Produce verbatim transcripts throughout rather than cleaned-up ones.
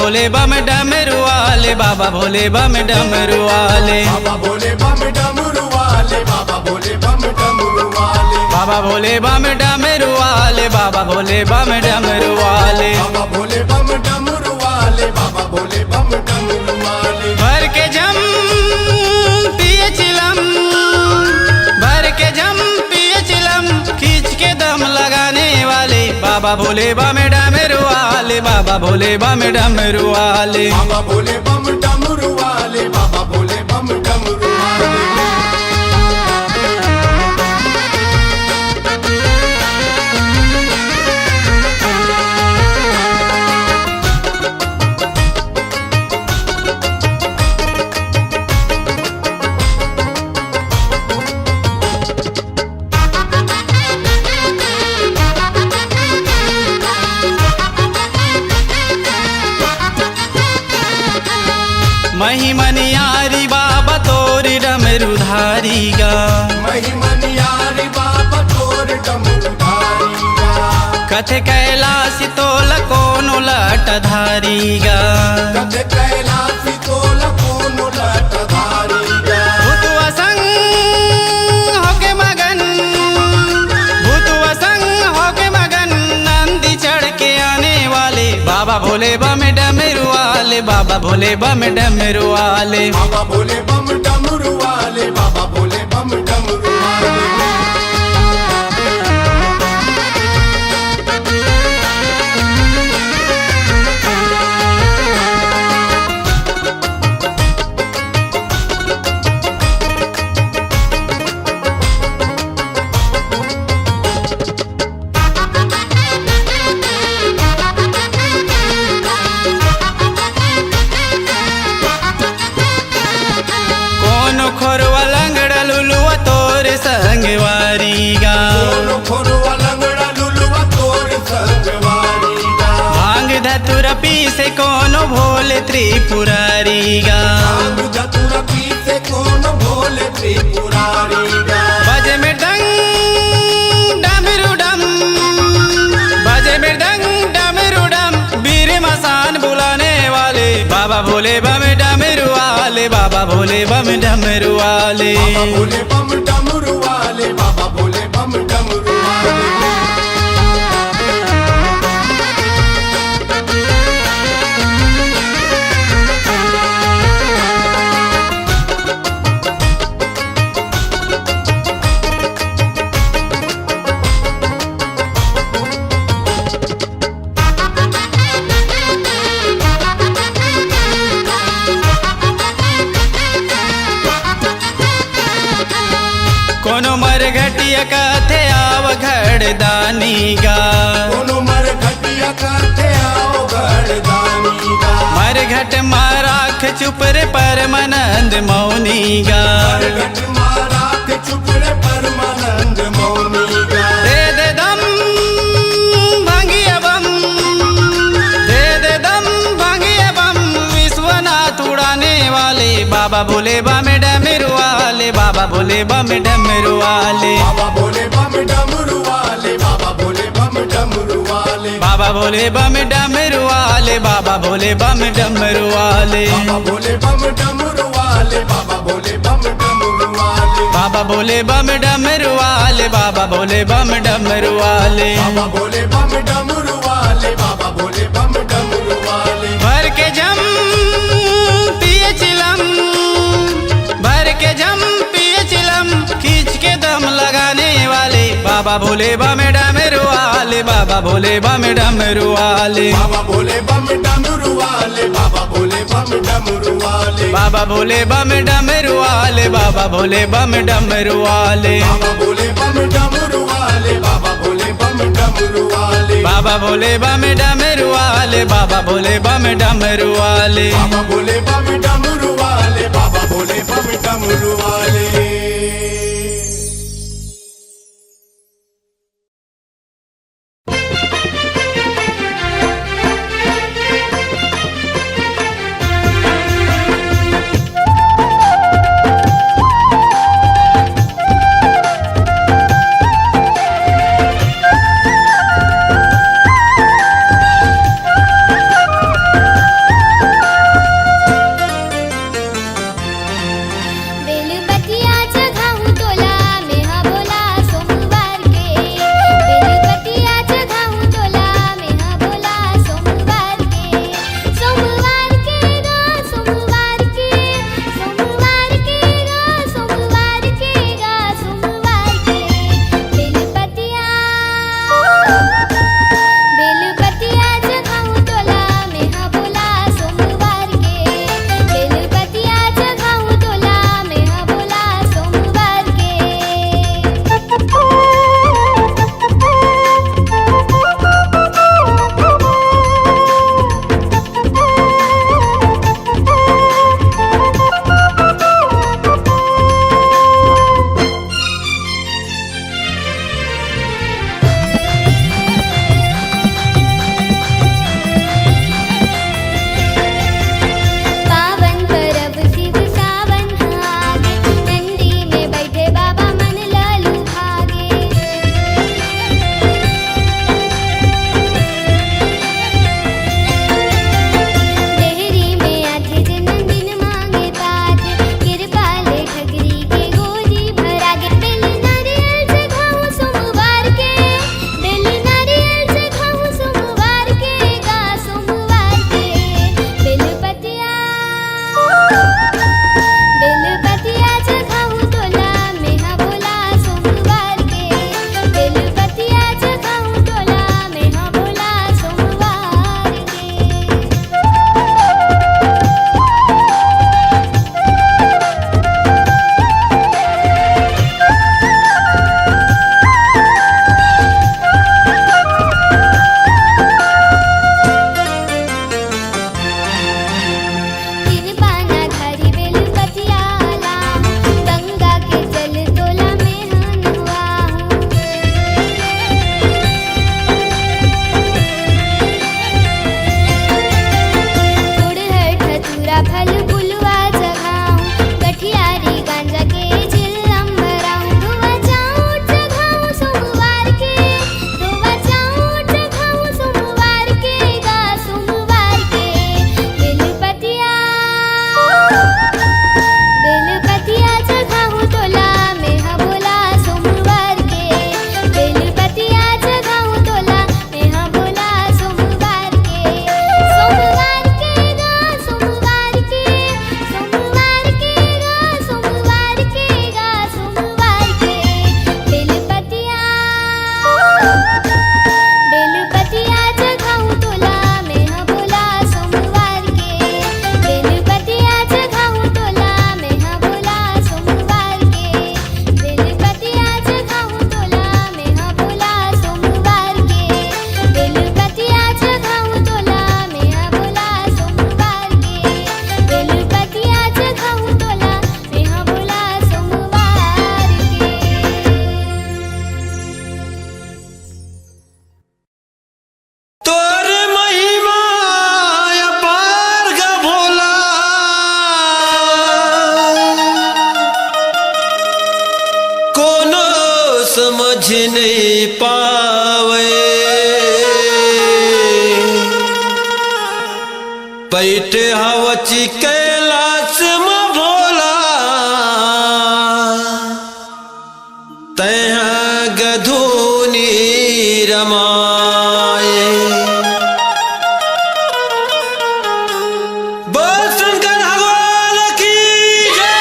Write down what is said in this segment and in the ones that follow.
भोले bomb डमरू वाले, बाबा भोले bomb डमरू वाले। बाबा भोले बम डमरू वाले, बाबा भोले बम डमरू वाले। बाबा भोले बम डमरू वाले, बाबा भोले बम डमरू वाले। बाबा भोले बम डमरू वाले, बाबा भोले बम डमरू वाले। भर के झम पिए चिलम, भर के झम पिए चिलम, खींच के दम लगाने वाले। बाबा भोले बम डमरू वाले, बाबा भोले बम डमरू वाले। बाबा भोले बम डमरू वाले, बाबा भोले बम डमरू वाले। महिमा नियारी बाबा तोर डमरूधारी गा। महिमा नियारी बाबा तोर डमरूधारी गा। कथे कैलाश तोला कोनो लटधारी गा। कथे कैलाश तोला कोनो लटधारी गा। भूतवा संग होके मगन, भूतवा संग होके मगन, नंदी चढ़ के आने वाले। बाबा भोले बम डमरू वाले, बाबा भोले बम डमरू वाले। बाबा भोले बम डमरू वाले, बाबा भोले बम डमरू वाले। कोनो खोरवा लंगड़ा लुलुआ तोर संगवारी गा। कोनो खोरवा लंगड़ा लुलुआ तोर संगवारी गा। भांग धतुरा पीसे कोनो भोले त्रिपुरारी गा। भांग धतुरा पीसे कोनो भोले त्रिपुरारी गा। बजे मृदंग डमरू डम, बजे मृदंग डमरू डम, बीर मसान बुलाने वाले। बाबा भोले बम डमरू वाले, बाबा भोले बम डमरू वाले। बाबा भोले बम डमरू वाले, बाबा भोले बम डमरू वाले। कोनो मरघटिया कथे आव घड़दानी गा। कोनो मरघटिया कथे आव घड़दानी गा। मरघट मा राख चुप रे परमानंद मौनी गा। मरघट मा राख चुप रे परमानंद मौनी गा। दे दे दम भंगिया बम, दे दे दम भंगिया बम, विश्वनाथ उड़ाने वाले। बाबा भोले बम डमरू वाले, बाबा भोले बम डमरू वाले। बाबा भोले बम डमरू वाले, बाबा भोले बम डमरू वाले। बाबा भोले बम डमरू वाले, बाबा भोले बम डमरू वाले। बाबा भोले बम डमरू वाले, बाबा भोले बम डमरू वाले। बाबा भोले बम डमरू वाले, बाबा भोले बम डमरू वाले। बाबा भोले बम डमरू वाले, बाबा भोले बम डमरू वाले। भर के झम पिए चिलम, भर के झम पिए चिलम, खींच के दम लगाने वाले। बाबा भोले बम डमरू वाले, बाबा भोले बम डमरू वाले। बाबा भोले बम डमरू वाले, बाबा भोले बम डमरू वाले। बाबा भोले बम डमरू वाले, बाबा भोले बम डमरू वाले। बाबा भोले बम डमरू वाले, बाबा भोले बम डमरू वाले। बाबा भोले बम डमरू वाले, बाबा भोले बम डमरू वाले। बाबा भोले बम डमरू वाले, बाबा भोले बम डमरू वाले। नइ पावय। बइठे हवच कैलाश म भोला, तैं ह गधूनी रमाय। बोल शंकर भगवान की जय।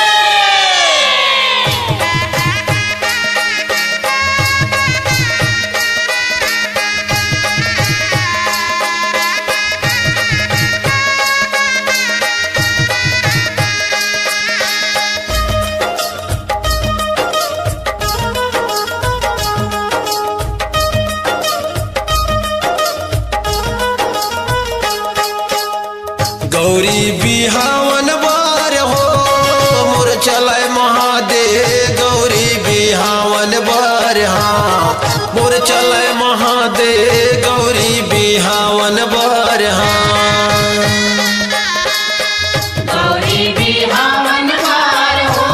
गौरी बिहावन बर हो, मोर चलय महादेव। गौरी बिहावन बर, हाँ, मोर चलय महादेव। गौरी बिहावन बर, हाँ। गौरी बिहावन बर हो,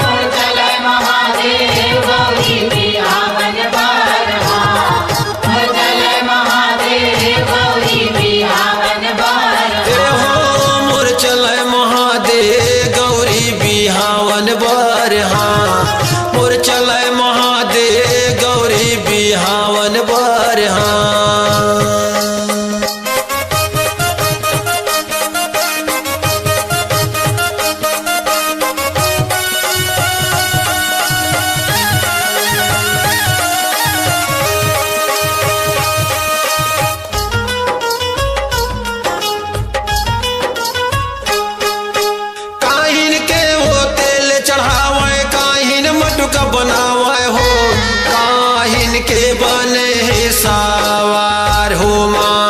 मोर चलय महादेव। गौरी बिहावन बर, हाँ, मोर चलय महादेव। गौरी बिहावन बर, ए हो, मोर चलय महादेव। गौरी बिहावन बर, हाँ, मोर चलय महादेव। गौरी बिहावन बर, हाँ। काहिन के वो तेल चढ़ावय, काहिन मटुका बनावय हो, काहिन के बने हे सावार हो माँ।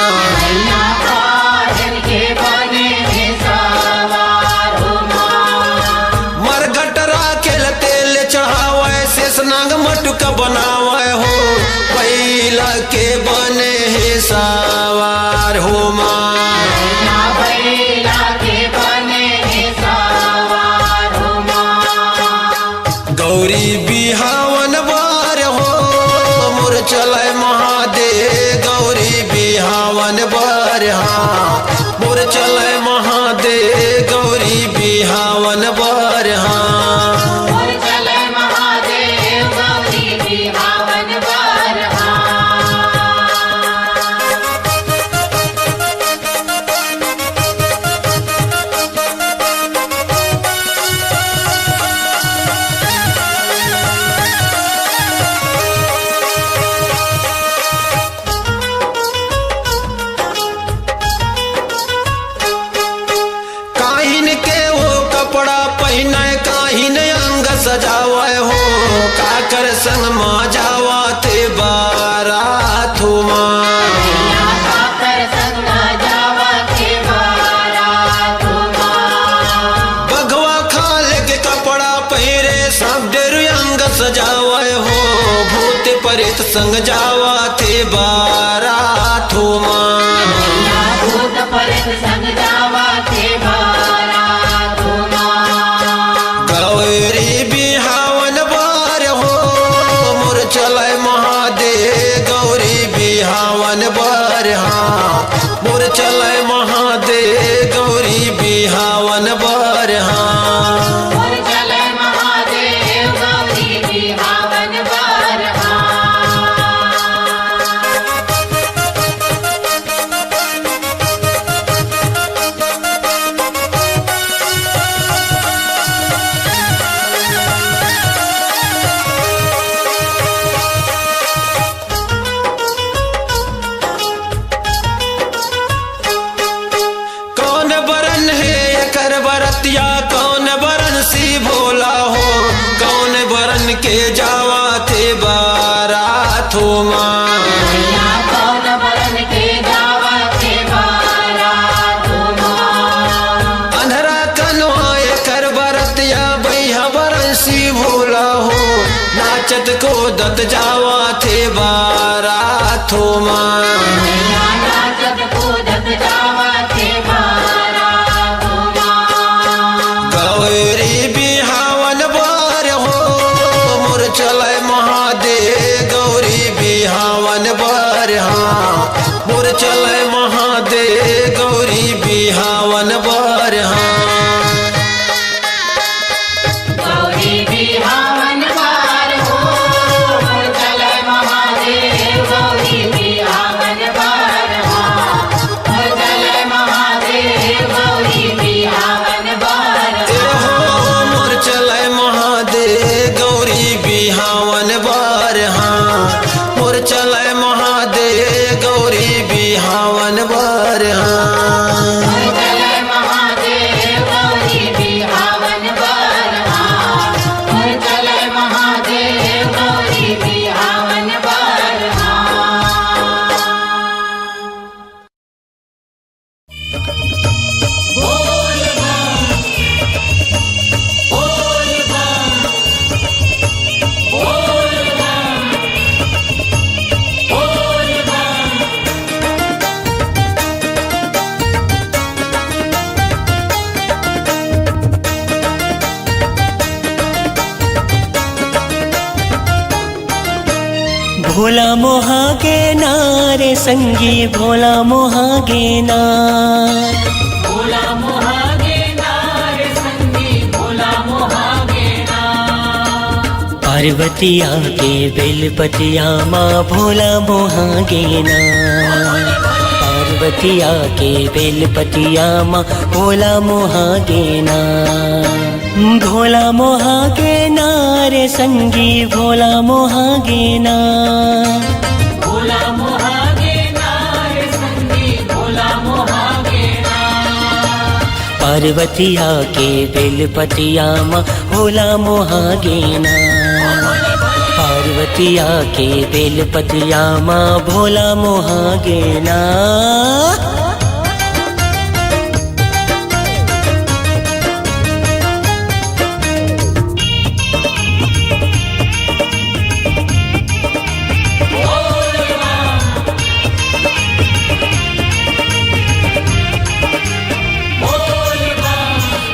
काहिन के बने हे सावार हो माँ। मरघट राखेल तेल चढ़ावय, शेष नाग मटुका बनावय हो, बइला के बने हे सावार हो माँ। बइला के बने हे सावार हो माँ। गौरी बिहावन बर हो, मोर चलय महादेव। गौरी बिहावन बर, हाँ, मोर चलय महादेव। गौरी बिहावन बर, हाँ। मोर चलय महादेव। गौरी बिहावन बर, हाँ। काहिन के वो कपड़ा पहिनय, काहिन अंग सजावय हो, काकर संग मा जावत हे बारात हो माँ। काकर संग मा जावत हे बारात हो माँ। बघवा खाल के कपड़ा पहिरे, सब डेरू अंग सजावय हो, भूत प्रेत संग जावत हे बारात हो माँ। भूत प्रेत संग जावत हे बारात हो माँ। गौरी बिहावन बर हो, मोर चलय महादेव। गौरी बिहावन बर, हाँ, मोर चलय महादेव। गौरी बिहावन बर, हाँ। मोर चलय महादेव। गौरी बिहावन बर, हाँ। कौन बरन हे एकर बरतिया, कौन बरन शिव भोला हो, कौन बरन के जावत हे बारात हो माँ। कौन बरन के जावत हे बारात हो माँ। अंधरा कनवा एकर बरतिया, बइहा बरन शिव भोला हो, नाचत कूदत जावत हे बारात हो माँ। नाचत कूदत जावत हे बारात हो माँ। गौरी बिहावन बर हो, मोर चलय महादेव। भोला मोहा गे ना रे संगी, भोला मोहा गे ना। पार्वतिया के बेलपतिया मा भोला मोहा गे ना। पार्वतिया के बेलपतिया मा भोला मोहा गे ना। भोला मोहा गे ना रे संगी, भोला मोहा गे ना। पार्वतिया के बेलपतिया मा भोला मोहा गे ना। पार्वतिया के बेलपतिया मा भोला मोहा गे ना।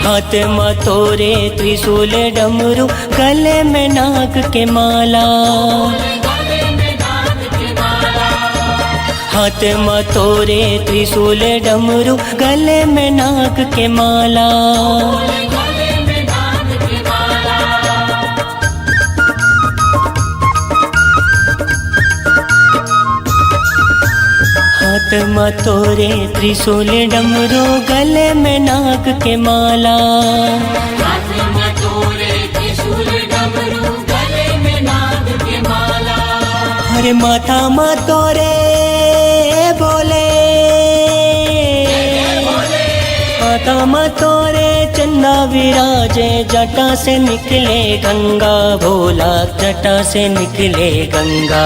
हाथ मा तोरे त्रिशूल डमरू, गले में नाग के माला। हाथ मा तोरे त्रिशूल डमरू, गले में नाग के माला। हाथ मा तोरे त्रिशूल डमरू, गले में नाग के माला। अरे माथा मा तोरे भोले, माथा मा तोरे चंदा विराजे, जटा से निकले गंगा भोला, जटा से निकले गंगा।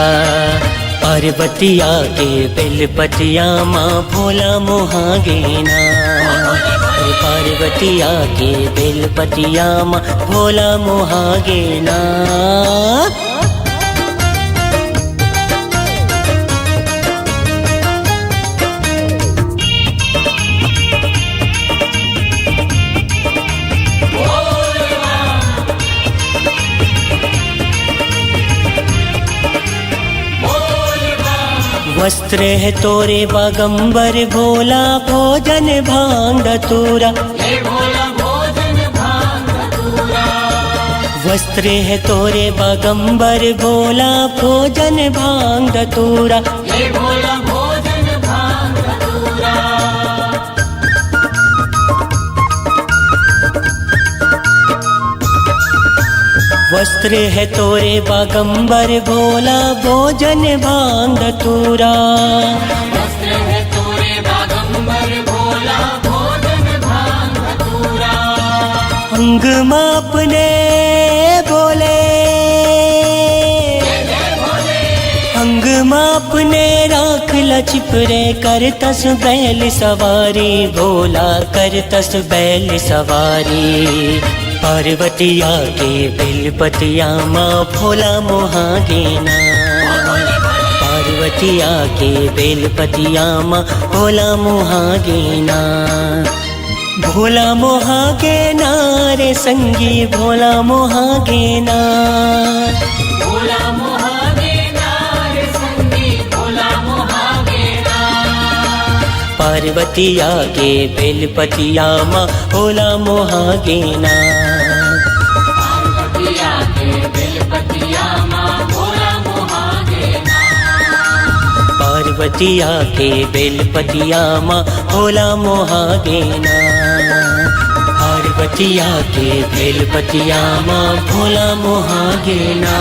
पार्वतिया के बेलपतिया मा भोला मोहा गे ना। पार्वतिया के बेलपतिया मा भोला मोहा गे ना। वस्त्र है तोरे बागंबर भोला, भोजन भांग धतूरा। वस्त्र है तोरे बागंबर भोला, भोजन भांग धतूरा। वस्त्र है तोरे बागंबर भोला, भोजन भांग धतूरा। अंग मा अपने भोले, अंग मा अपने राख ल चिपरे, करतस बैल सवारी भोला, करतस बैल सवारी। पार्वतिया के बेलपतिया मा भोला मोहा गे ना। पार्वतिया के बेलपतिया मा भोला मोहा गे ना। भोला मोहा गे ना रे संगी, भोला मोहा गे ना। पार्वतिया के बेलपतिया मा भोला मोहा गे ना। पार्वतिया के बेलपतिया मा भोला मोहा गे ना। पार्वतिया के बेलपतिया मा भोला मोहा गे ना।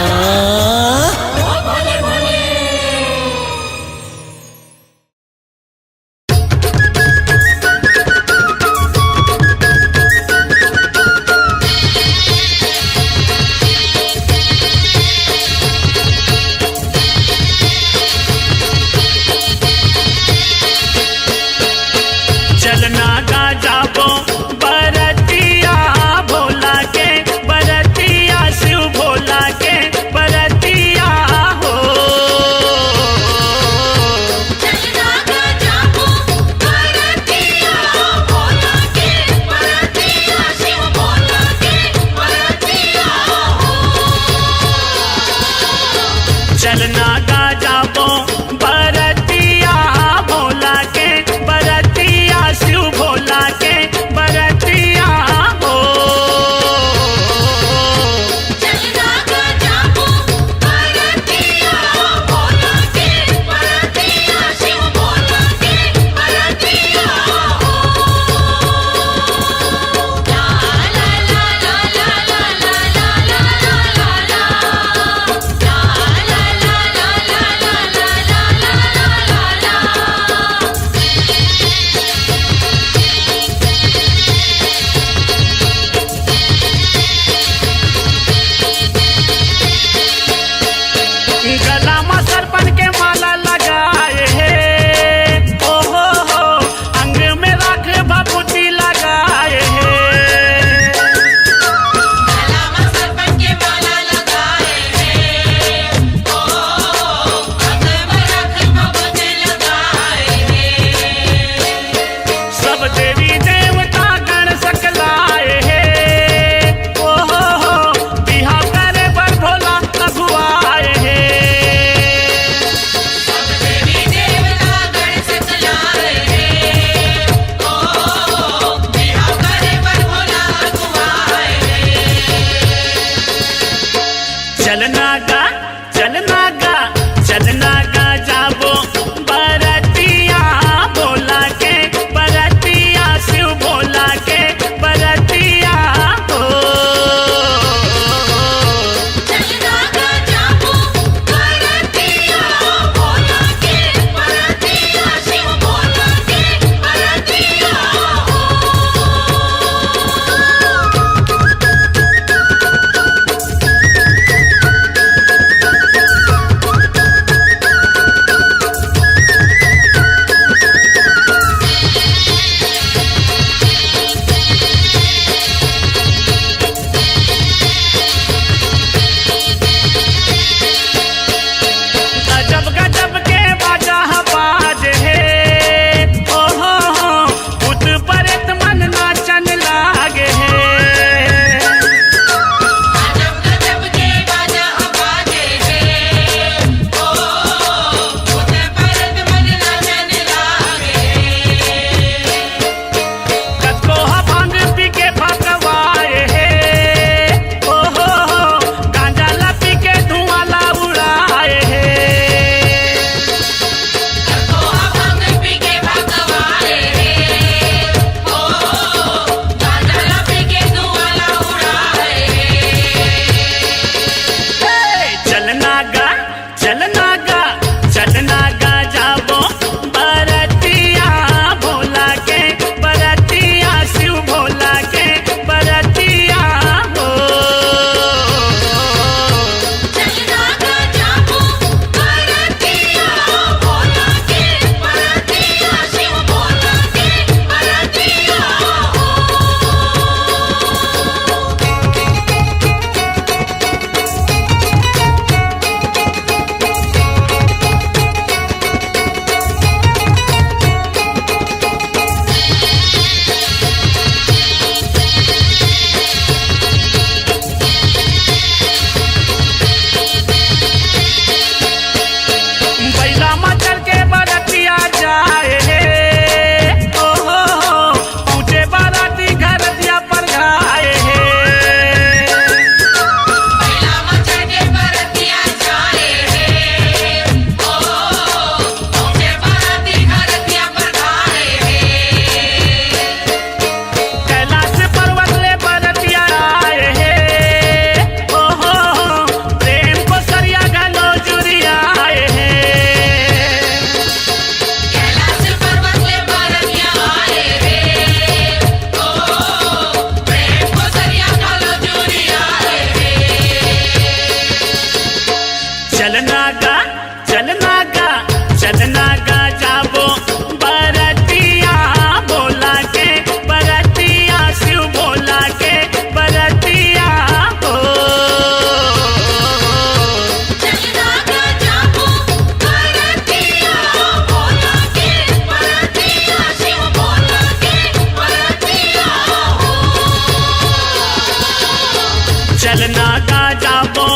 चलना गा जाबो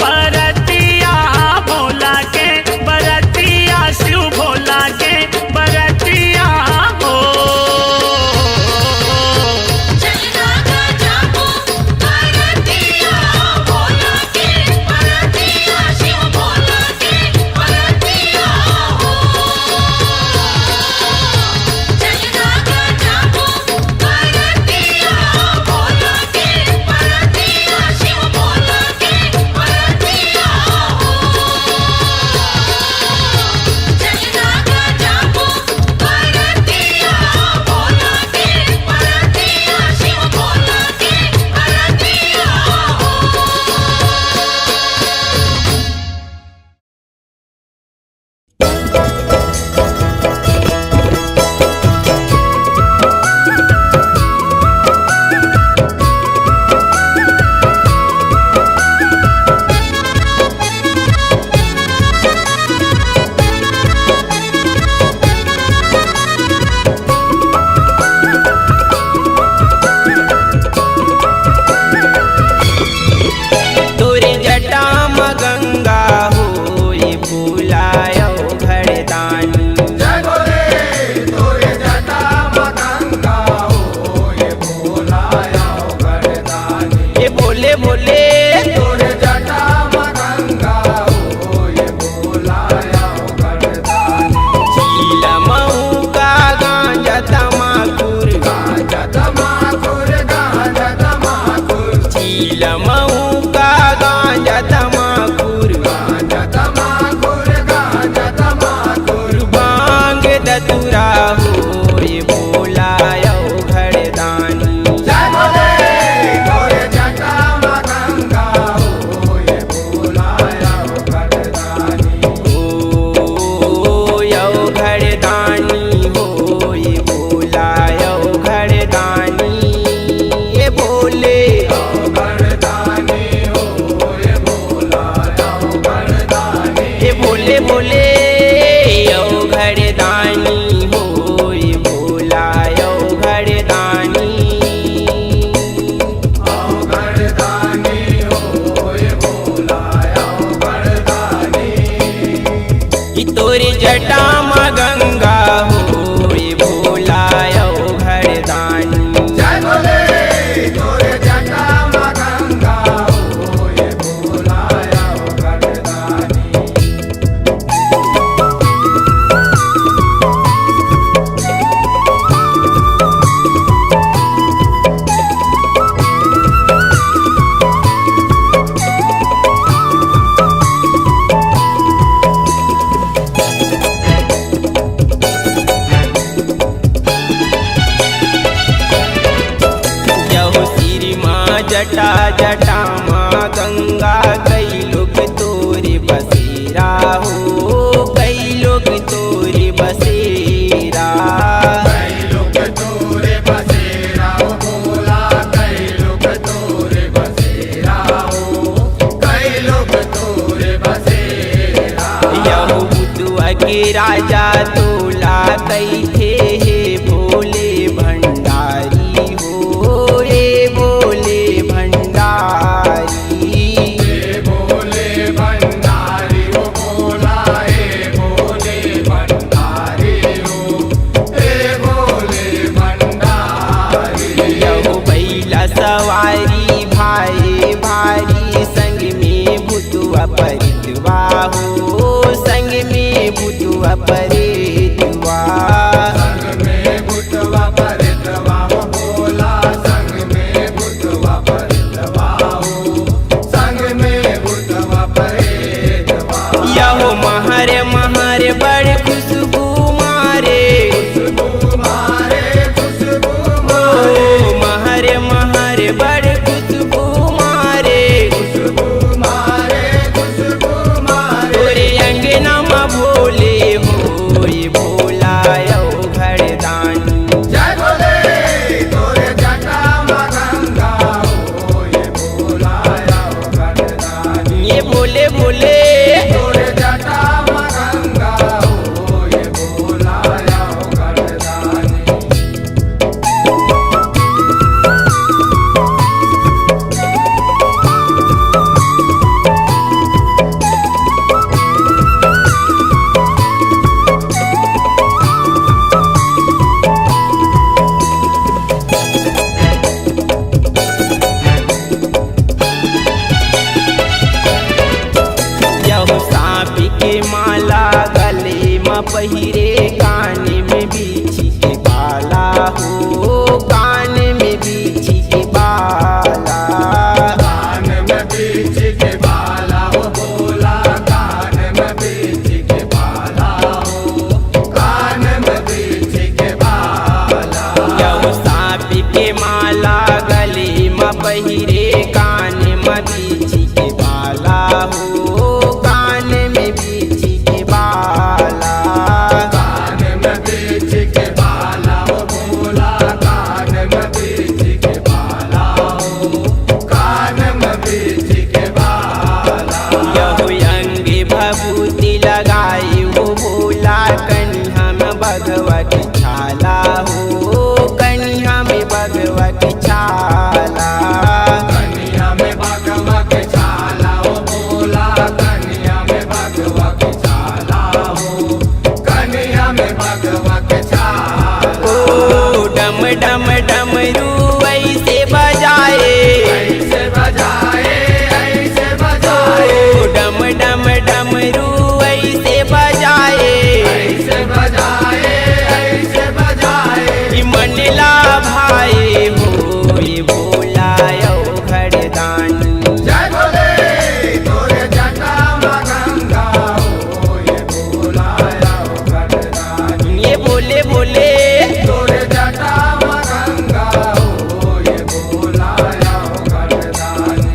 बरतिया भोला के, बरतिया शिव भोला के, बरतिया हो। चलना गा जाबो बरतिया भोला के, बरतिया शिव भोला के, बरतिया हो। चलना गा जाबो तोरे जटा म गंगा होए भोला अवघड़दानी। जय भोले, तोरे जटा म गंगा होए भोला अवघड़दानी। ए भोले भोले। तोरे जटा म गंगा होए भोला अवघड़दानी। चीलमऊ का गांजा तमाकुर। गांजा तमाकुर, गांजा तमाकुर। चीलमऊ का गांजा तमाकुर। गांजा तमाकुर, गांजा तमाकुर। भांग धतूरा होए भोला अवघड़दानी। जय भोले, तोरे जटा म गंगा होए भोला अवघड़दानी। ओ अवघड़दानी होए भोला अवघड़दानी। ए भोले। अवघड़दानी होए भोला अवघड़दानी। ए भोले भोले अवघड़दानी होए भोला अवघड़दानी। अवघड़दानी होए भोला अवघड़दानी। कि तोरे जटा म गंगा होए भोला अवघड़दानी। जय भोले, तोरे जटा म गंगा होए भोला अवघड़दानी। यहू सिर मा जटा जटा मा गंगा, कई लोग तोरे बसेरा हो, कई लोग तोरे बसेरा। कई लोग तोरे बसेरा हो भोला, कई लोग तोरे बसेरा हो, कई लोग तोरे बसेरा। यहू बुतवा के राजा तोला कहिथे हे भोले भंडारी हो, हे भोले भंडारी। हे भोले भंडारी हो भोला, हे भोले भंडारी हो, हे भोले भंडारी। यहू बैला सवारी भारी भारी, संग में भूतवा परेतवा हो, संग में भूतवा परेतवा। संग में भूतवा परेतवा हो भोला, संग में भूतवा परेतवा हो, संग में भूतवा परेतवा। यहो महर महर बड़ खुशबू मारे, खुशबू मारे, खुशबू मारे। ओ महर महर बड़ खुशबू मारे, खुशबू मारे, खुशबू मारे। तोरे अंगना म भोले हो पहिरे कान में बिछी के बाला हो, कान में बिछी के बाला। कान में बिछी के बाला हो भोला, कान में बिछी के बाला हो, कान में बिछी के बाला। यहू सांप के माला गले म पहिरे, कान म बिछी के बाला हो, कान में बिछी के बाला। कान में बिछी के बाला हो भोला, कान में बिछी के बाला हो, कान में बिछी के बाला। यहू अंग भभूति लगाए हो भोला, कनिहा में बघवा के छाला हो, कनिहा में बघवा के छाला। कनिहा में बघवा के छाला हो भोला, कनिहा में बघवा के छाला हो, कनिहा में बघवा के छाला। ओ डम डम डमरू ऐसे बजाए, ऐसे बजाए, ऐसे बजाए। ओ डम डम डमरू ऐसे बजाए, ऐसे बजाए, ऐसे बजाए। कि मन ला भाए हो ये भोला अवघड़ दानी। जय भोले, तोरे जटा म गंगा हो ये भोला अवघड़ दानी। ये भोले भोले। तोरे जटा म गंगा हो ये भोला अवघड़ दानी।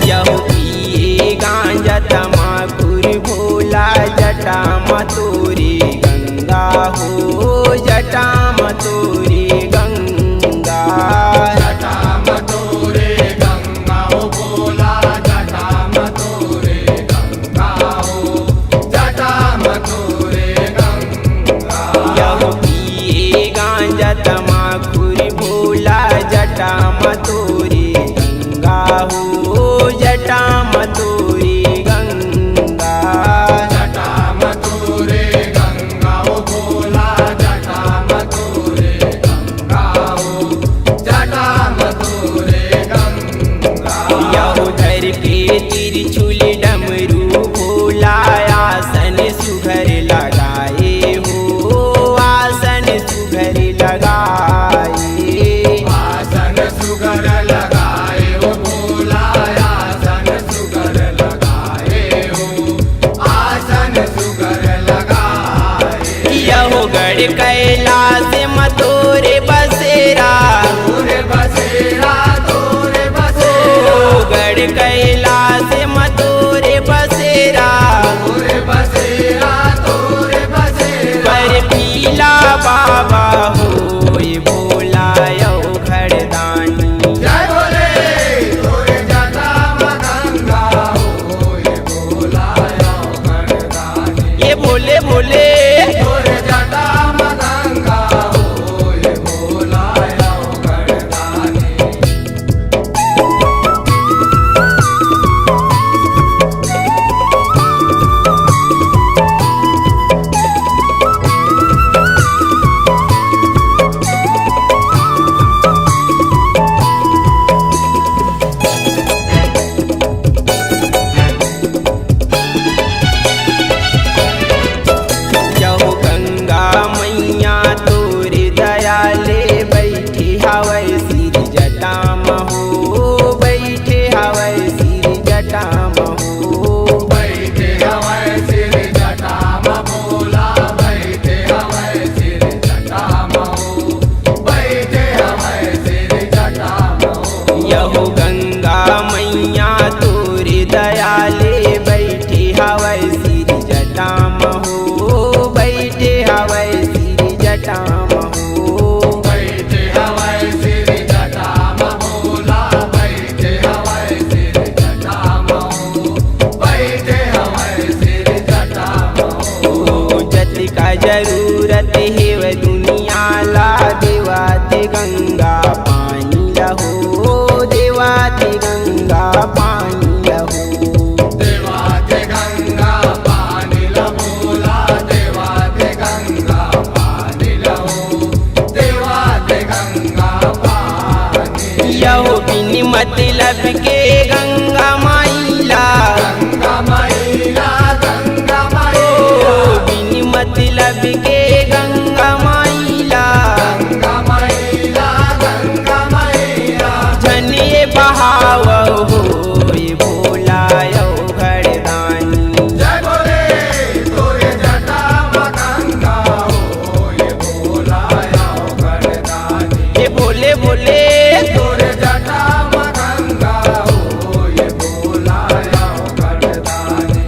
यहू पिए गांजा तमाकुर भोला, जटा म तोरे गंगा हो, जटा म तोरे गंगा। जटा म तोरे गंगा हो भोला, जटा म तोरे गंगा हो, जटा म तोरे गंगा। यहू पिए गांजा तमाकुर भोला, जटा म तोरे गंगा हो, जटा म तोरे गंगा। जटा म तोरे गंगा हो भोला, जटा म तोरे गंगा हो, जटा म तोरे गंगा। यहू धर के त्रिशूल डमरू भोला, आसन सुघर लगाए हो, आसन सुघर लगाए। आसन सुघर लगाए हो भोला, आसन सुघर लगाए हो, आसन सुघर लगाए। यहू गढ़ कैलाश म तोरे बसेरा, तोरे बसेरा, तोरे बसेरा। ओ गढ़ कैलाश म तोरे बसेरा, तोरे बसेरा, तोरे बसेरा। बर्फीला बाबा होए भोला अवघड़ दानी। जय भोले, तोरे जटा म गंगा होए भोला अवघड़ दानी। ये भोले भोले। तोरे जटा म गंगा होए भोला अवघड़ दानी। जहू गंगा मैया तोरे दया ले, बइठे हवय सिर जटा म हो, बइठे हवय सिर जटा म हो। बइठे हवय सिर जटा म भोला, बइठे हवय सिर जटा म हो, बइठे हवय सिर जटा म हो। यहू गंगा मैया तोरे दया ले, बइठे हवय सिर जटा म हो, बइठे हवय सिर जटा म हो। बइठे हवय सिर जटा म भोला, बइठे हवय सिर जटा म हो, बइठे हवय सिर जटा म हो। जतिका जरूरत हेवय दुनिया ला, देवा ते गंगा पानी ला हो, गंगा पानी लहू। देवा दे गंगा पानी ला भोला, देवा दे गंगा पानी लहू, देवा दे गंगा पानी। यहो बिन मतलब के गंगा माई ला, गंगा माई ला, गंगा माई ला। ओ बिन मतलब के गंगा माई ला, गंगा माई ला, गंगा माई ला। झन ये बहाव हो, ये भोला अवघड़ दानी। जय भोले, तोरे जटा म गंगा हो, ये भोला अवघड़ दानी। ये भोले भोले। तोरे जटा म गंगा हो, ये भोला अवघड़ दानी।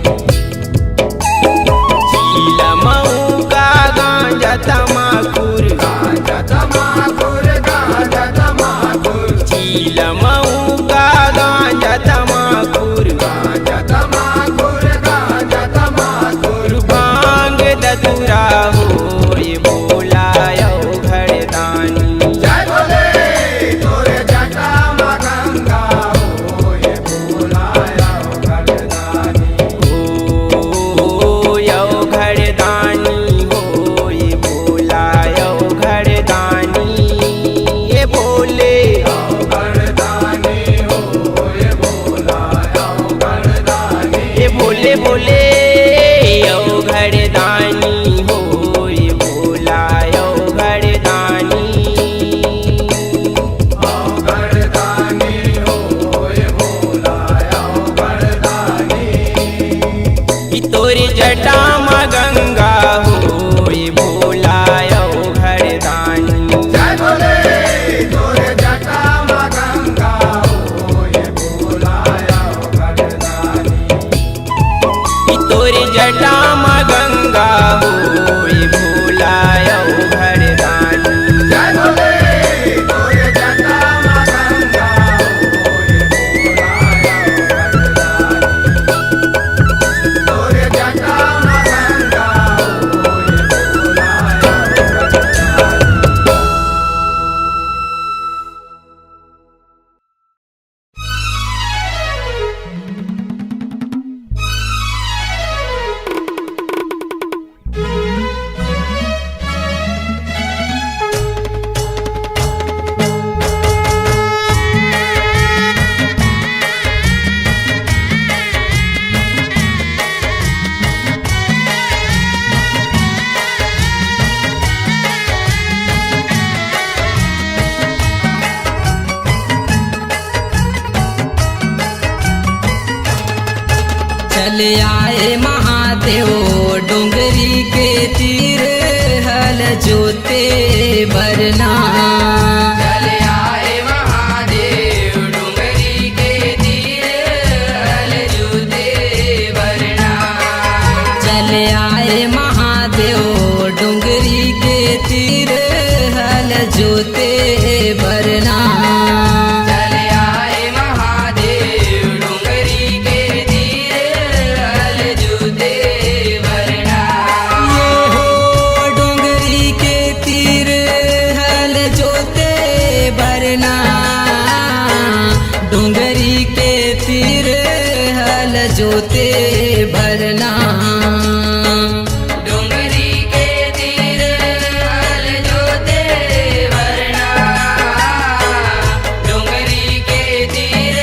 चीलम हुक्का गांजा तमाखुर। गांजा तमाखुर, गांजा तमाखुर। चीलम हुक्का गांजा तमाखुर। गांजा तमाखुर, गांजा तमाखुर। भांग धतूरा हो, ये भोला अवघड़ दानी। जय भोले, तोरे जटा म गंगा हो, ये भोला अवघड़ दानी। ओ, अवघड़ दानी हो, ये भोला अवघड़ दानी, ये भोले। अवघड़ दानी हो, ये भोला अवघड़ दानी। ये भोले भोले अवघड़ दानी हो, ये भोला अवघड़ दानी। अवघड़ दानी हो, ये भोला अवघड़ दानी। कि तोरे जटा म गंगा हो, ये भोला अवघड़ दानी। जय भोले, तोरे जटा म गंगा हो, ये भोला अवघड़ दानी। कि तोरे जटा म गंगा हो, ये भोला अवघड़ दानी। जय भोले, तोरे जटा म गंगा हो, ये भोला अवघड़ दानी। तोरे जटा म गंगा हो, ये भोला अवघड़ दानी। चल आए महादेव डोंगरी के तीर, हल जोते बरना। चल आए महादेव डोंगरी के तीर, हल जोते बरना। चल आए महादेव डोंगरी के तीर, हल जोते बरना। चल आए महादेव डोंगरी के तीर, हल जोते बरना। ये हो डोंगरी के तीर, हल जोते बरना। डोंगरी के तीर, हल जोते बरना। डोंगरी के तीर हल जोते बरना, डोंगरी के तीर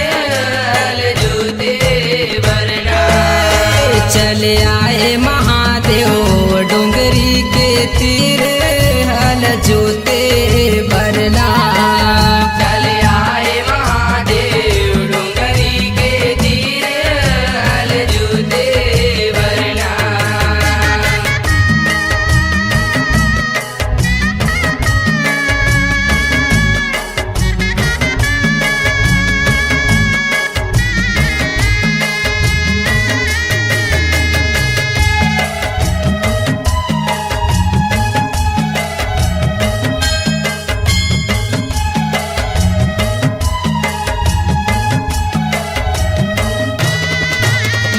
हल जोते बरना। चल आए महादेव डोंगरी के तीर हल जोते बरना। चल आए महादेव डोंगरी के तीर हल जोते बरना।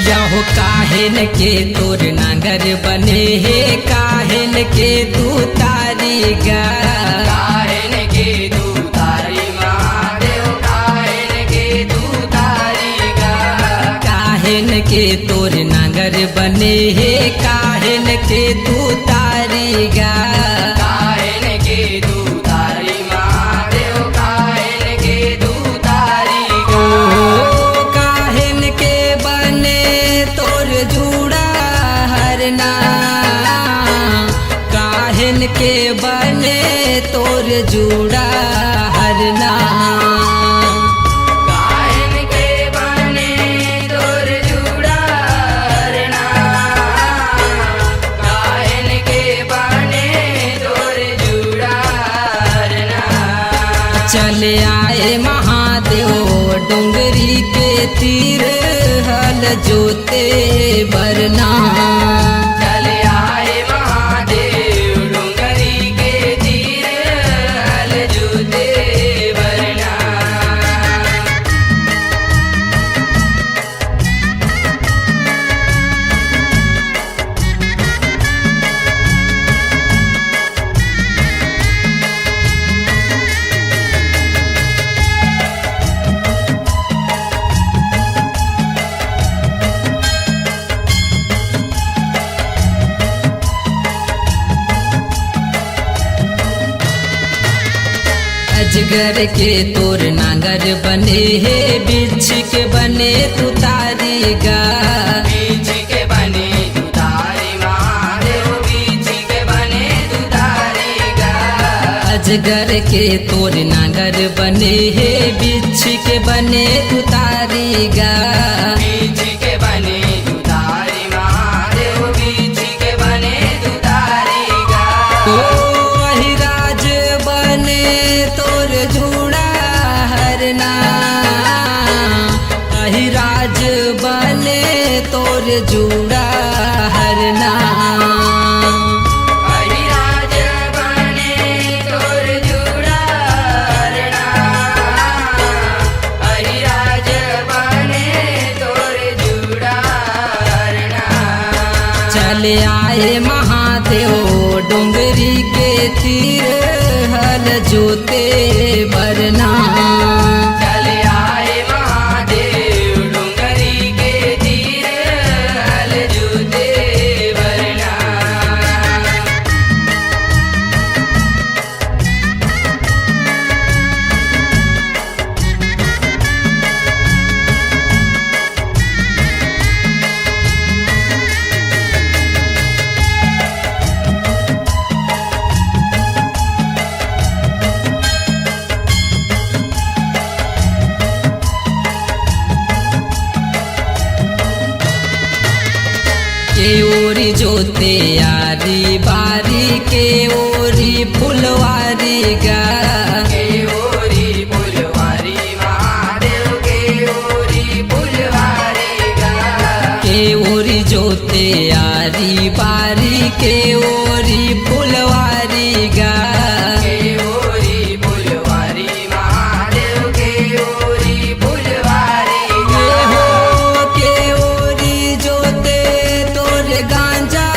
यहो काहेन के तोर नांगर बने हे, काहेन के तू तारी गा। काहेन के तू तारी महादेव, काहेन के तू हे काहेन के तू तारी गा, काहेन के तू तारी महादेव, काहेन के तू तारी गा। ओ, काहेन के बने तोर जूड़ा हरना, काहेन के बने तोर जूड़ा हरना। काहेन के बने तोर जूड़ा हरना, काहेन के बने तोर जूड़ा हरना। चले आए महादेव डोंगरी के तीर हल जोते बरना। चले आए महादेव डोंगरी के तीर हल जोते बरना। अजगर के तोर नांगर बने हे, बिच्छी के बने तू तारी गा। बिच्छी के बने तू तारी महादेव, बिच्छी के बने तू तारी गा। अजगर के तोर नांगर बने हे, बिच्छी के बने तू तारी गा। बिच्छी के बने तू तारी महादेव, बिच्छी के बने तू तारी गा। ओ अहिराज बने तोर जूड़ा हरना, अहिराज बने तोर जूड़ा हरना। अहिराज बने तोर जूड़ा हरना, अहिराज बने तोर जूड़ा हरना। चले आए महादेव डोंगरी के तीर हल जोते बरना। चले आए महादेव डोंगरी के तीर हल जोते बरना। के ओरी जोते आरी बारी, के ओरी फुलवारी गा। के ओरी फुलवारी महादेव, के ओरी फुलवारी गा। के ओरी जोते आरी बारी, के ओरी फुलवारी गा। के ओरी फुलवारी महादेव, के ओरी फुलवारी गा। हो के ओरी जोते तोर गांजा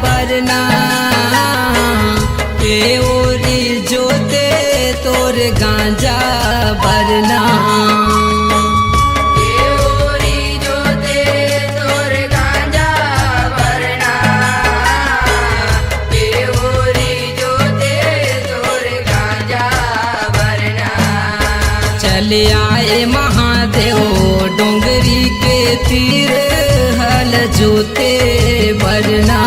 बरना, के ओरी जोते तोर गांजा बरना। के ओरी जोते तोर गांजा बरना, के ओरी जोते तोर गांजा बरना। चले आए महादेव डोंगरी के तीर हल जोते बरना।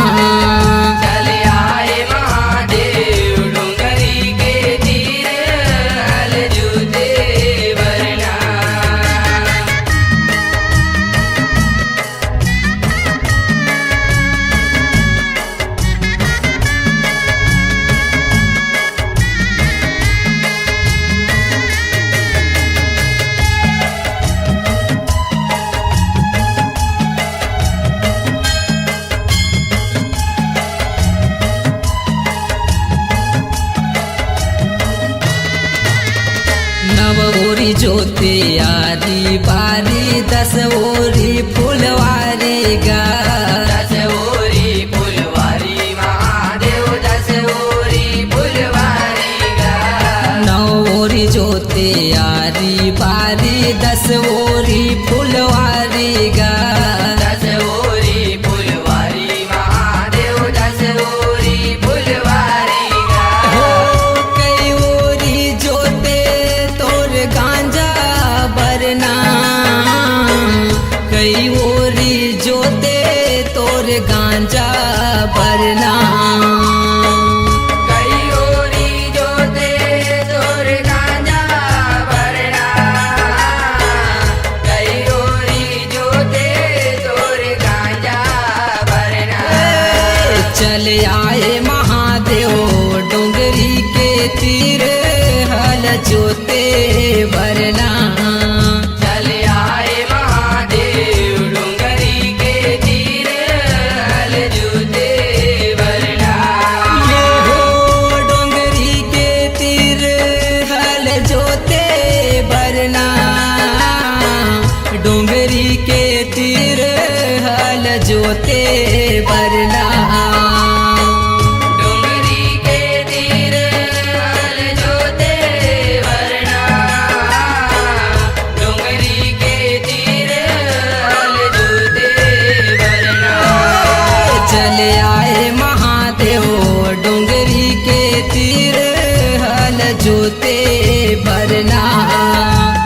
चले आए महादेव डोंगरी के तीर हल जोते बरना। नव ओरी जोते आरी बारी, दस ओरी फुलवारी गा। दस ओरी फुलवारी महादेव, दस ओरी फुलवारी गा। नौ ओरी जोते आरी बारी, दस ओरी फुलवारी गा। दस ओरी फुलवारी ते बरना। चले आए महादेव डोंगरी के तीर, हल जोते बरना। ये हो डोंगरी के तीर, हल जोते बरना। डोंगरी के तीर, हल जोते बरना। डोंगरी के तीर, हल जोते बरना। डोंगरी के तीर, हल जोते बरना। चले आए महादेव डोंगरी के तीर, हल जोते बरना।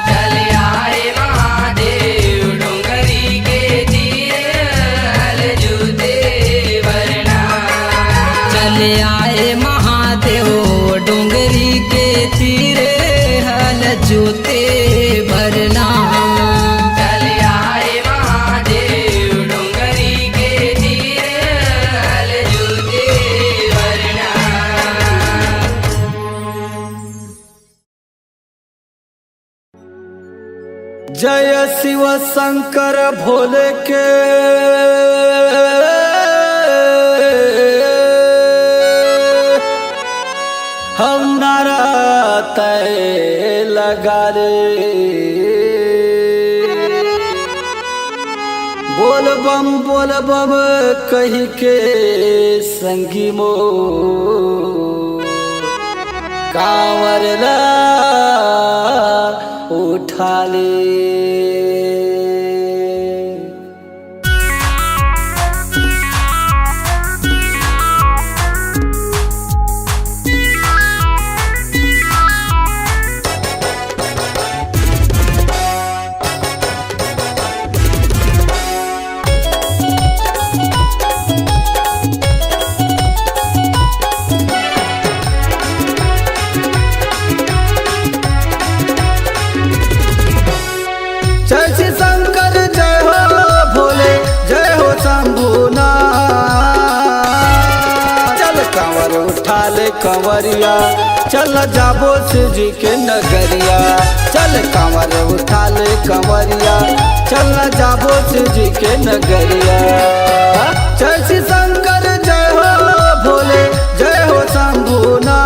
चले आए महादेव डोंगरी के तीर, हल जोते बरना। चले आए महादेव डोंगरी के तीर, हल जोते बरना। चले आए महादेव डोंगरी के तीर, हल जोते बरना। जय शिव शंकर भोले के हम नारा तय लगा रे। बोल बम बोल बम कहि के संगी मोर कांवर ला उठा ले। शशि शंकर जय हो भोले, जय हो शंभुनाथ। चल कांवर उठा ले कंवरिया, चल जाबो शिव जी के नगरिया। चल कांवर उठा ले कंवरिया, चल जाबो शिव जी के नगरिया। शशि शंकर जय हो भोले, जय हो शंभुनाथ।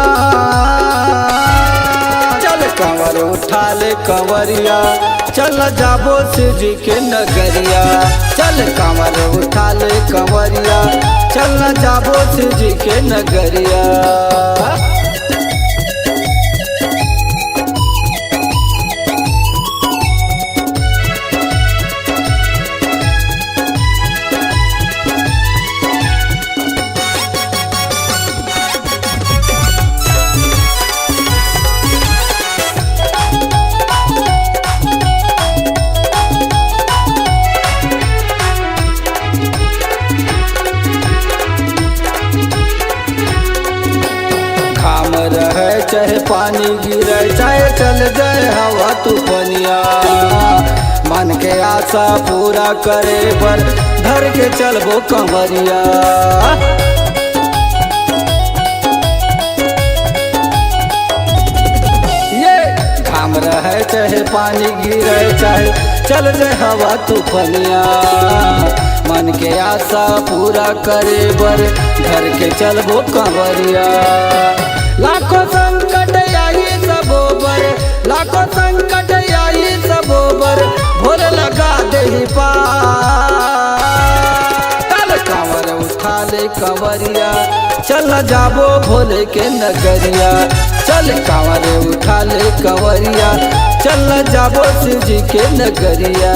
चल कांवर उठा ले कंवरिया, चल जाबो शिव जी के नगरिया। चल कांवर उठा ले कंवरिया, चल जाबो शिव जी के नगरिया। घाम रहे चाहे पानी गिरे, चाहे चल जाए हवा तूफनिया, मन के आशा पूरा करे बर धर के चलबो कंवरिया। ये घाम रहे चाहे पानी गिरे, चाहे चल जाए हवा तूफनिया, मन के आशा पूरा करे बर धर के चलबो कंवरिया। लाखों संकट आही सबो बर, लाखों संकट आही सबो बर, भोले लगा देही पार। चल कांवर उठा ले कंवरिया, चल जाबो भोले के नगरिया। चल कांवर उठा ले कंवरिया, चल जाबो शिव जी के नगरिया।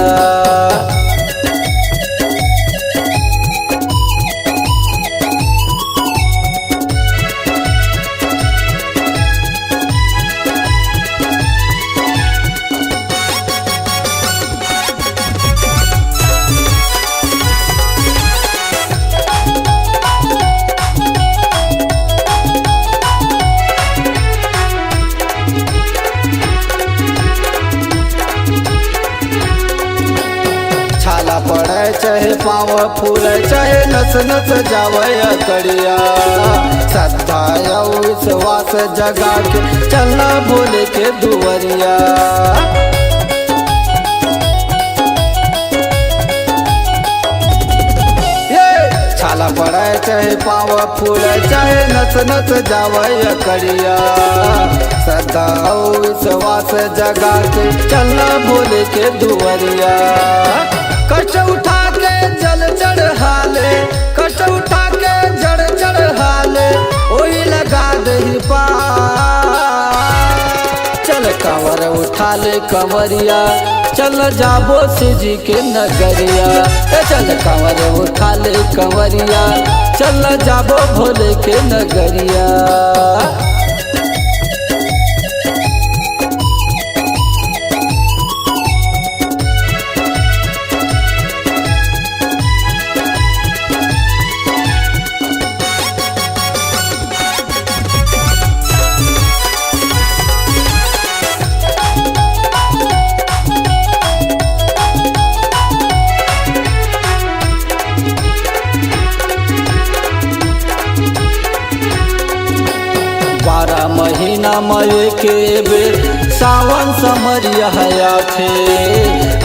पाँव फूले चाहे नस नस जावय अकड़िया, श्रद्धा अउ विश्वास जगा के चलना भोले के दुवरिया। ये छाला पड़े चाहे पाँव फूले चाहे नस नस जावय अकड़िया, श्रद्धा अउ विश्वास जगा के चलना भोले के दुवरिया। कष्ट उठा के जल चढ़ाले, कष्ट उठा के जल चढ़ाले, ओही लगा दही पार। चल कांवर उठा ले कंवरिया, चल जाबो शिव जी के नगरिया। ए चल कांवर उठा ले कंवरिया, चल जाबो भोले के नगरिया। बारह महीना म एके बेर सावन समरिया आथे।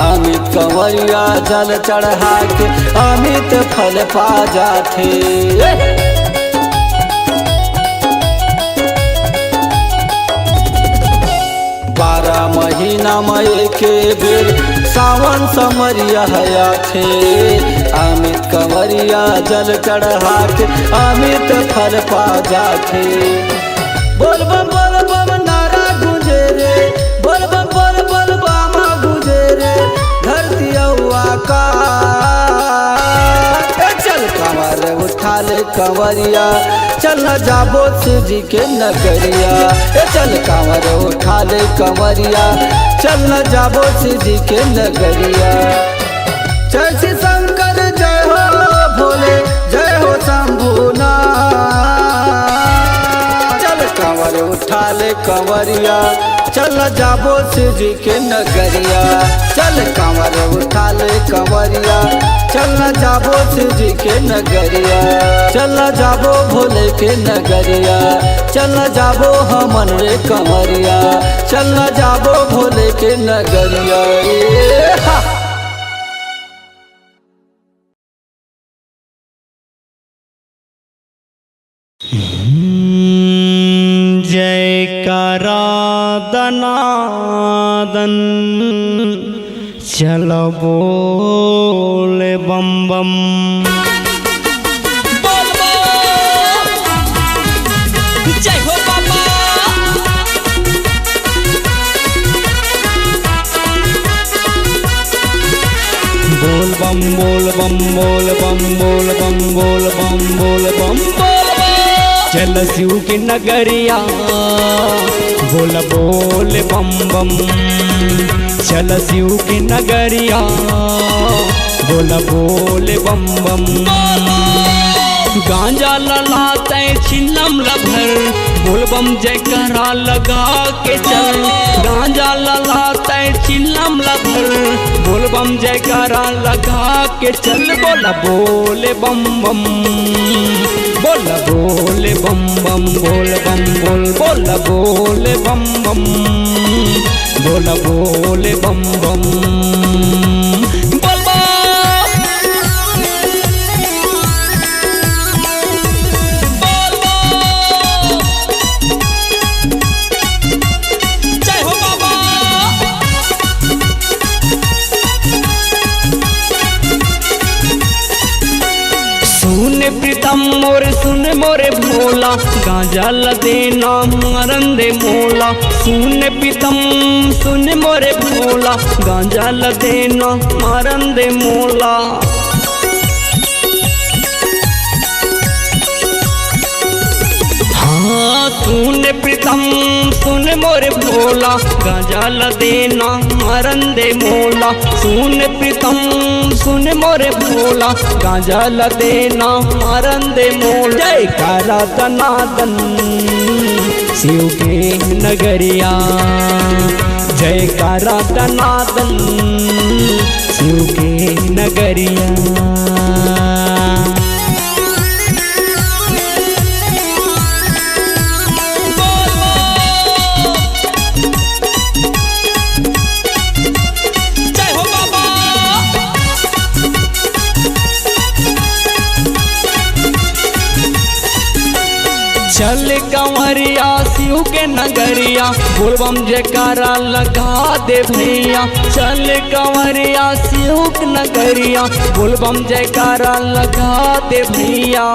अमित कंवरिया जल चढ़ा के अमित फल पा जाथे। बारह महीना म एके बेर सावन समरिया आथे। अमित कंवरिया जल चढ़ा के अमित फल पा जाथे। बोल बम बोल बम नारा गूंजे रे, बोल बम बोल बोल बामा गूंजे रे, धरती अउ आकाश। ए चल कांवर उठा ले कंवरिया, चल न जाबो शिव जी के नगरिया। ए चल कांवर उठा ले कंवरिया, चल न जाबो शिव जी के नगरिया। जय शिव शंकर जय हो भोले, जय हो शंभुनाथ। चल कांवर उठा ले कंवरिया, चल न जाबो शिव जी के नगरिया। चल कांवर उठा ले कंवरिया, चल न जाबो शिव जी के नगरिया। चल न जाबो भोले के नगरिया, चल न जाबो हमन रे कंवरिया, चल न जाबो भोले के नगरिया। ए हा। हम्म, जयकारा दनादन, चल बोल बम बम। बोल बम। जय हो बाबा। बोल बम बोल बम बोल बम बोल बम बोल बम बोल बम बोल बम। चल शिव के नगरिया बोल बोल बम बम। चल शिव के नगरिया बोल बोल बम बम। गांजा लला तय चिलम ल भर, बोल बम जयकारा लगा के चल। गांजा लला तय चिलम ल भर, बोल बम जयकारा लगा के चल। बोल बोल बम बम, बोल बोल बम बम, बोल बम बोल, बोल बोल बम बम, बोल बोल बम बम। बोल बम। जय हो बाबा। सुन प्रीतम मोर, सुन मोरे भोला, गांजा ल देना मारन दे मोला। सुन प्रीतम, सुन मोरे भोला, गांजा ल देना मारन दे मोला। हाँ, सुन प्रीतम, सुन मोरे भोला, गांजा ल देना मारन दे मोला। सुन प्रीतम, सुन मोरे भोला, गांजा ल देना मारन दे मोला। जयकारा दनादन शिव के नगरिया, जयकारा दनादन शिव के नगरिया। जय हो बाबा। चल कंवरिया शिव के नगरिया, बोलबम जयकारा लगा दे भैया। चल कंवरिया शिव के नगरिया, बोलबम जयकारा लगा दे भैया।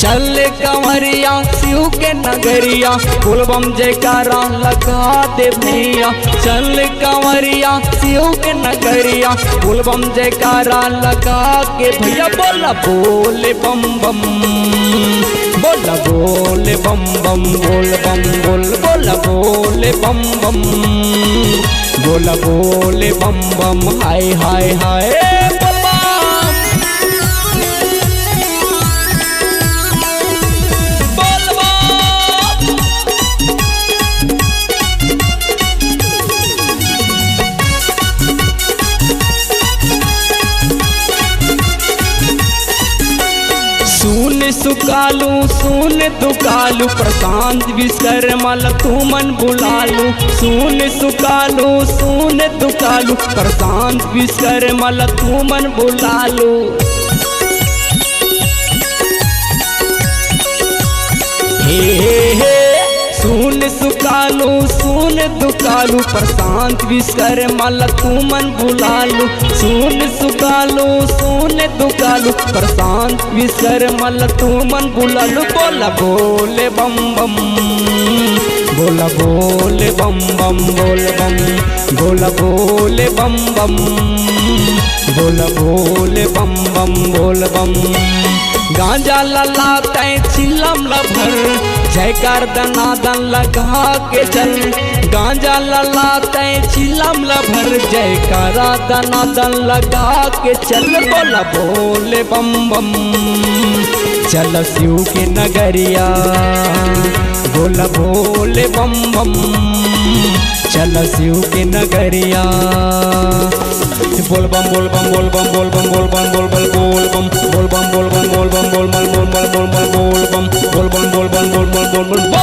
चल कंवरिया शिव के नगरिया, बोलबम जयकारा लगा दे भैया। चल कंवरिया शिव के नगरिया, बोलबम जयकारा लगा के भैया। बोला बोल बम बम, बोला बोल बम बम, बोल बम बोल, बोला बोल बम बम, बोला बोल बम बम, हाय हाय हाय। बोल बम। सुन सुकालू, सुन दुकालू, प्रशांत विश्वकर्मा ला तुमन बुलालू। सुन सुकालू, सुन दुकालू, प्रशांत विश्वकर्मा ला तुमन बुलालू। हे, हे, हे, सुन सुकालू, सुन दुकालू, प्रशांत विश्वकर्मा ला तुमन बुलालू। सुन सुकालू, सुन दुकालू, प्रशांत विश्वकर्मा ला तुमन बुलालू। बोला बोल बम बम, बोला बोल बम बम, बोल बम, बोला बोल बम बम, बोला बोल बम बम, बोल बम। गांजा ला ला तैं चिलम ला भर, जयकार दनादन लगा के चल। गांजा ला ला तैं चिलम ला भर, जयकारा दनादन लगा के चल। बोला बोल बम बम, चल शिव के नगरिया। बोला बोल बम बम, चल शिव के नगरिया। बोल बम, बोल बम, बोल बम, बोल बम, बोल बम, बोल बम, बोल बम, बोल बम, बोल बम, बोल बम, बोल बम, बोल बम, बोल बम, बोल बम, बोल बम, बोल बम, बोल बम, बोल बम, बोल बम।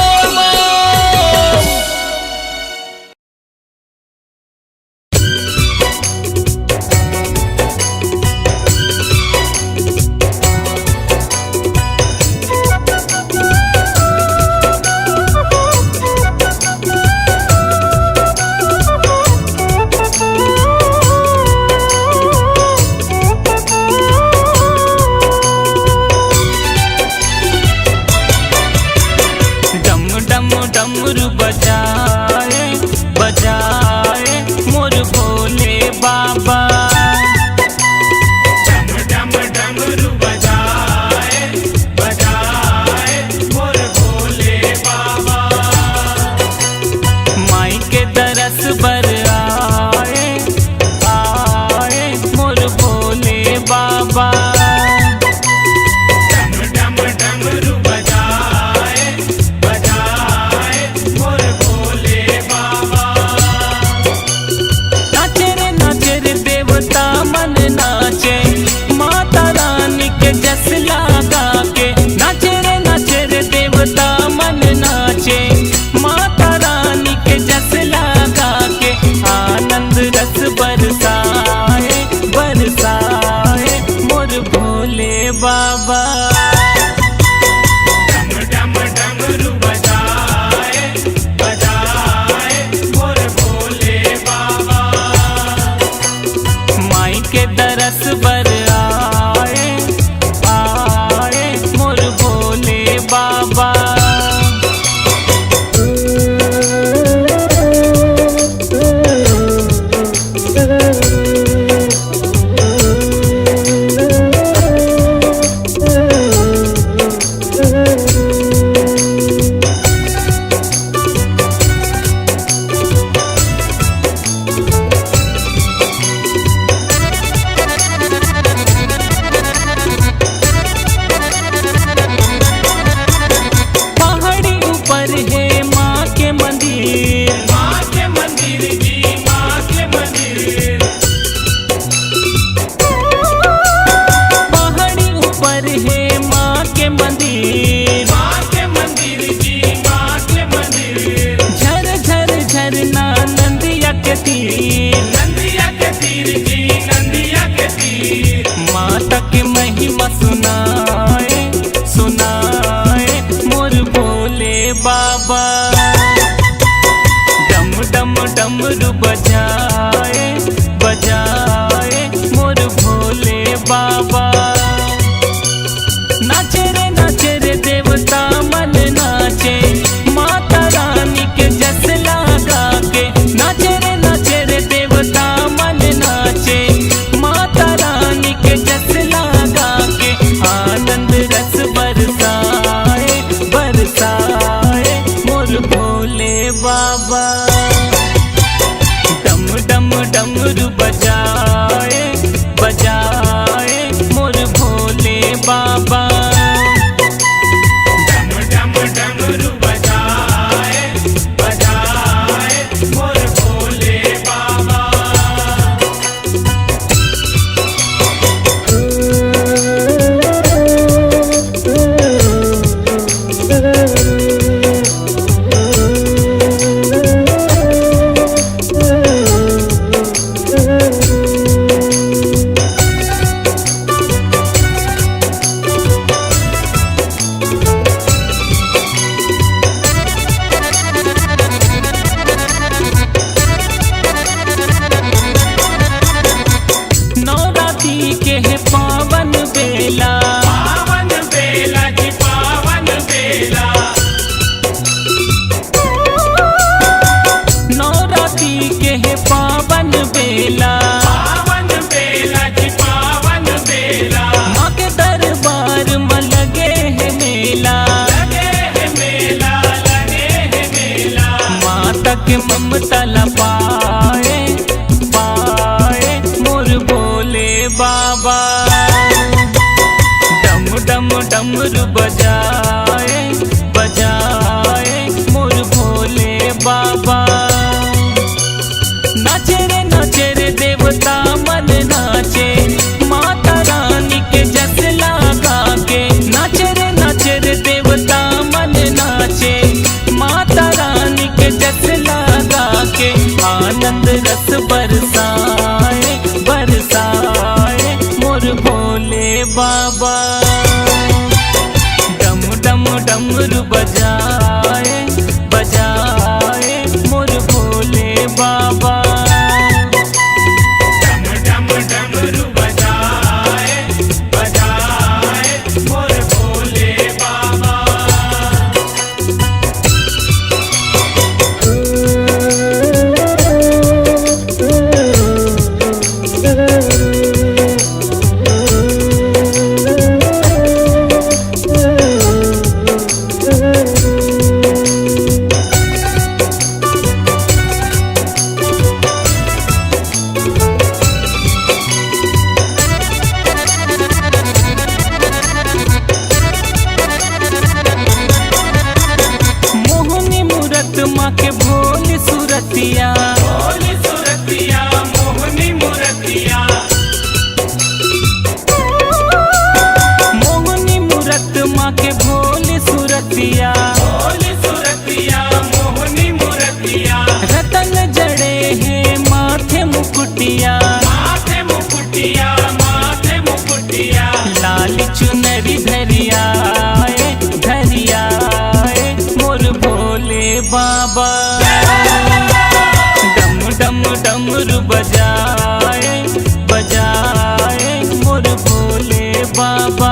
सुनाए, सुनाए मोर भोले बाबा। डम डम डमरू बजाए, बजाए मोर भोले बाबा। नाचे रे नाचे रे देवता मन नाचे, माता रानी के जस लगा के। नाचे रे नाचे रे देवता मन नाचे, माता रानी के जस लगा के। आनंद रस बरसाए, बरसाए मोर भोले बाबा। डम डम डमरू बजाए, बजाए मोर भोले बाबा। डम डम डमरू बजाए, बजाए मोर भोले बाबा। नवरात्रि के हे पावन बेला, पावन बेला जी, पावन बेला। नवरात्रि के हे पावन बेला, पावन बेला जी, पावन बेला। माँ के दरबार म लगे हे मेला, लगे हे मेला, लगे हे मेला। माता के ममता ला पाए, पाए मोर भोले बाबा। डम डम डमरू बजाए, बजाए मोर भोले बाबा। नाचे रे नाचे रे देवता मन नाचे, माता रानी के जस लगा के। नाचे रे नाचे रे देवता मन नाचे, माता रानी के जस लगा के। आनंद रस बरसाए, बरसाए मोर भोले बाबा। डम डम डमरू बजाए, बजाए मोर भोले बाबा। डम डम डमरू बजाए, बजाए मोर भोले बाबा। मोहनी मूरत माँ के भोली सूरतिया, भोली सूरतिया, मोहनी मूरतिया। मोहनी मूरत माँ के भोली सूरतिया, भोली सूरतिया, मोहनी मूरतिया। रतन जड़े हे माथे मुकुटिया, माथे मुकुटिया, माथे मुकुटिया। लाल चुनरी धरिया ए, धरिया ए, मोर भोले बाबा। डम डम डमरू बजाए, बजाए मोर भोले बाबा।